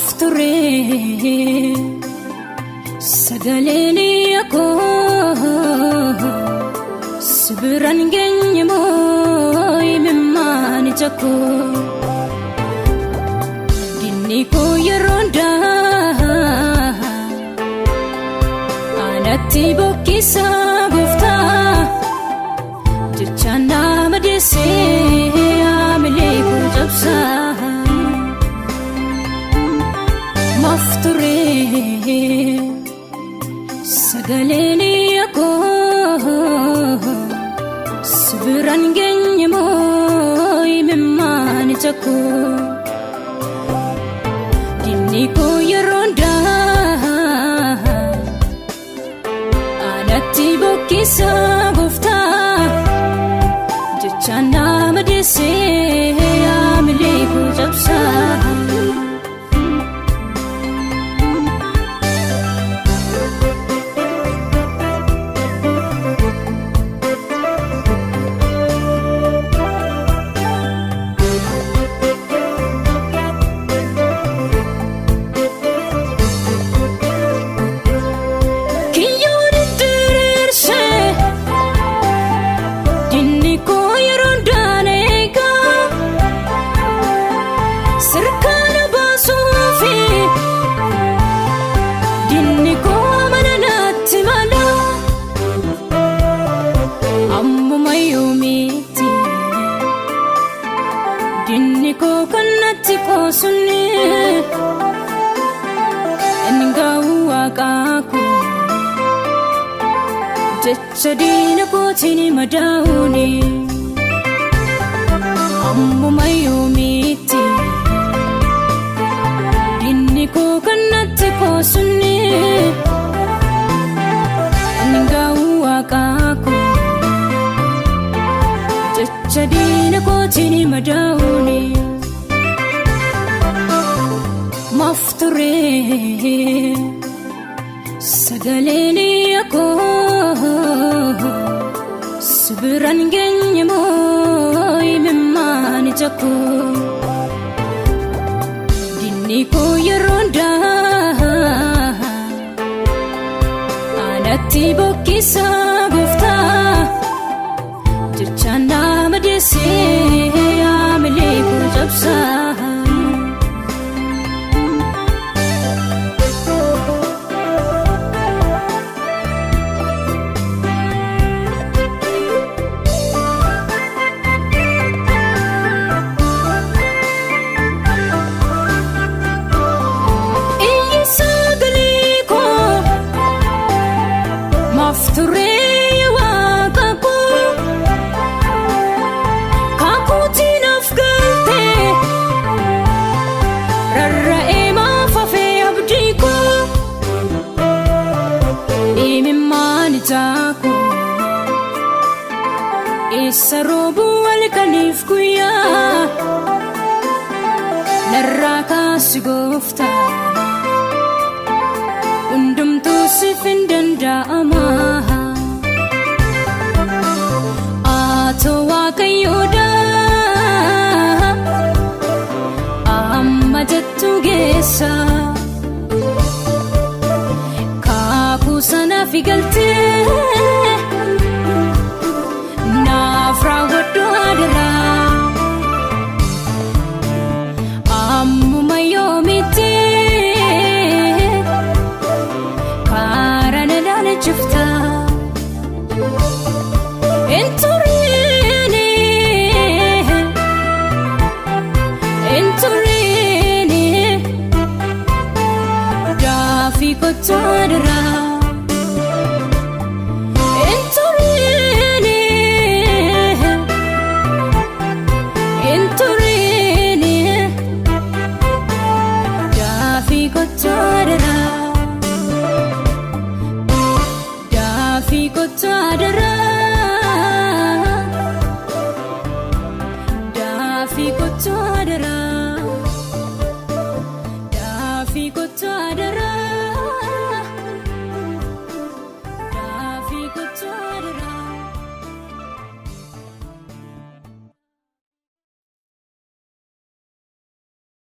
Maaf ture sagaleen koo si biraan geenye moo imimmaan ija koo dinni koo yeroo hundaa anatti bokkisa gooftaa jecha nama deessee haamilee koo cabsaa. Maaf ture sagaleen koo si biraan geenye moo imimmaan ija koo dinni koo yeroo hundaa anatti bokkisa gooftaa jecha nama deessee haamilee koo cabsaa. Kiyyoon diriirsee dinni koo yeroo dhaan eegaa sirkaana baasuufi dinni koo mana naatti mala ammuma yoomiitti dinni koo kan natti qoosunni inni gahu waaqaa koo. Jecha diina kootiin madaa'uuni ammuma yoomiitti dinni koo kan natti qoosunni inni gahu waaqaa koo jecha diina kootiin madaa'uuni maaf ture sagaleen koo si biraan geenye moo imimmaan ija koo dinni koo yeroo hundaa anatti bokkisa gooftaa jecha nama deessee haamilee koo cabsaa. Iyyi sagalee koo maaf turee waaqa koo kakuutiin naaf galtee rarra'ee maaf hafee abdii koo imimmaan ijaa koo eessa roobuu halkaniif guyyaa narraa kaasi gooftaa. Hundumtuu siif hin danda'ama. Atoo Waaqayyoodha. Amma jettu geessa. Kaakuu sanaaf galtee naaf raawwadhu adaraa. Ammuma yoomitti karaa na ilaalchifta. Hin turiini, hin turiini, daafii kottu adaraa. Hin turiini, hin turiini. Daafii kottu adaraa. Daafii kottu adaraa.